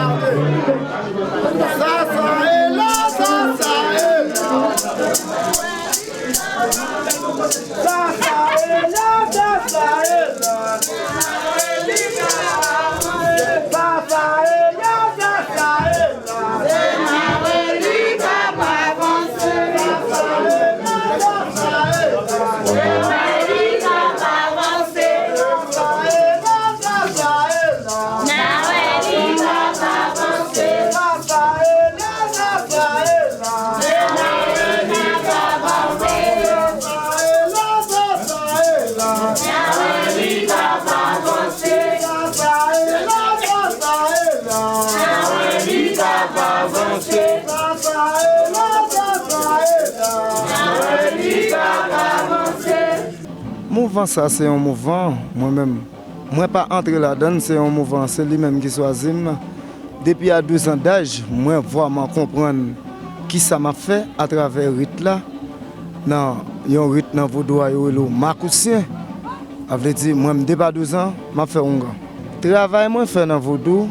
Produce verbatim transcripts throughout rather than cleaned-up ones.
Sa sa ye la, sa sa ye la. Sa sa ye la, sa sa ye la. Sa sa ye la, sa sa ye la. Mouvman sa se yon mouvman, mwen menm, mwen pa antre ladan l, se yon mouvman, se li menm ki swazi m. Depi a douz an daj, mwen vrèman konprann kisa m ap fè atravè rit la, nan yon rit nan vodou a yo rele w makousyen. Sa vle di, mwen m depi a douz an, m ap fè oungan. Travay mwen fè nan vodou,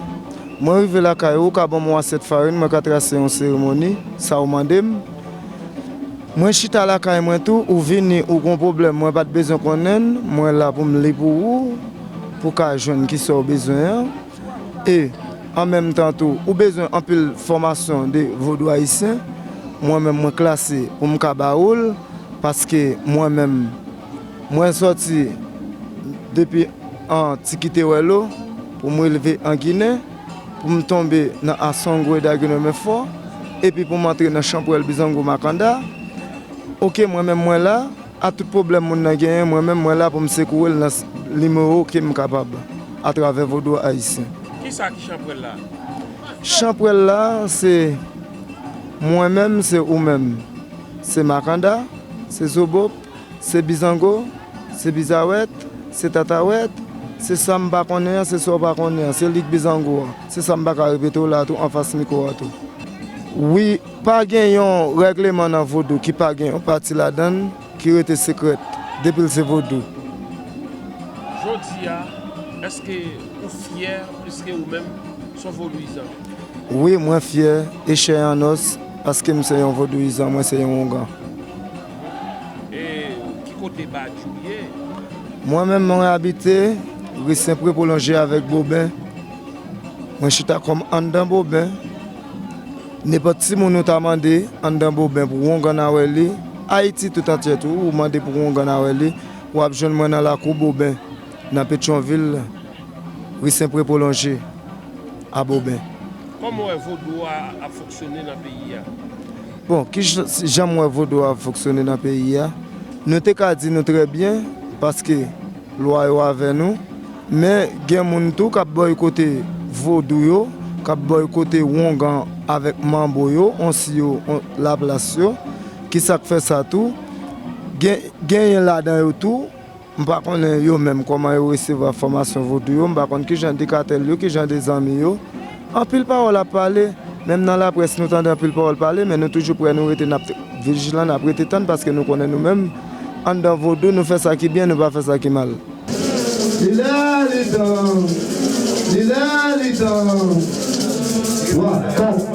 mwen rive lakay ou, ou ka ban m yon asyèt farin, mwen ka trase yon seremoni, sa ou mande m. Mwen chita lakay mwen tou, ou vini, ou gon pwoblèm, mwen pa t bezwen konnen l, mwen la pou m li pou ou, pou w ka jwenn kisa w bezwen an. E, an menm tan tou, ou bezwen anpil fòmasyon de vodou ayisyen, mwen menm mwen klase pou m ka ba ou l, paske mwen menm, mwen sòti depi an Tikitewèlo, pou m rive an Ginen, pou m tonbe nan Asongwe Dagunonmenfò, epi pou m antre nan Chanpwèl Bizango Makanda. Oke, mwen menm mwen la, a tout pwoblèm moun nan genyen, mwen menm mwen la pou m sekoure l nan s-, nimewo ke m kapab, atravè vodou ayisyen. Kisa ki chanpwèl la? Chanpwèl la, se mwen menm, se ou menm. Se Makanda, se Zobop, se Bizango, se Bizawèt, se Tatawèt, se sa m pa konnen an, se sa w pa konnen an, se Lig Bizango an. Se sa m pa ka repete w la tou anfas mikwo a tou. Wi, pa gen yon règleman nan vodou ki pa gen yon pati ladan l ki rete sekrè depi l se vodou. Jodi a, èske ou fyè piske ou menm se yon vodouyizan? Wi, mwen fyè e chè an nòs paske m se yon vodouyizan, mwen se yon oungan. E ki kote Badjou ye? Mwen menm, mwen abite ri Senpre pwolonje avèk Boben. Mwen chita kòm anndan Boben. Nenpòt timoun ou ta mande anndan Boben pou oungan a wè li, Ayiti tout antyè tou, ou mande pou oungan a wè li, w ap jwenn mwen nan lakou Boben, nan Petyonvil, ri Senpre pwolonje a Boben. Kòman w wè vodou a ap fonksyone nan peyi a? Bon, ki jan, jan m wè vodou a ap fonksyone nan peyi a? Nou te ka di nou trè byen, paske lwa yo avè nou, men gen moun tou k ap bòykote vodou yo, k ap bòykote oungan avèk manbo yo, onsi yo, on, laplas yo, ki sa k fè sa tou, gen, genyen ladan yo tou, m pa konnen yo menm kòman yo resevwa fòmasyon vodou yo, m pa konn ki jan de katèl yo, ki jan de zanmi yo. Anpil pawòl ap pale, menm nan laprès nou tande anpil pawòl pale, men nou toujou prè, nou rete, n ap vijilan, n ap rete tann, paske nou konnen nou menm, anndan vodou, nou fè sa ki byen, nou pa fè sa ki mal. Li lè, li tan, li lè, li tan. Twa, kat.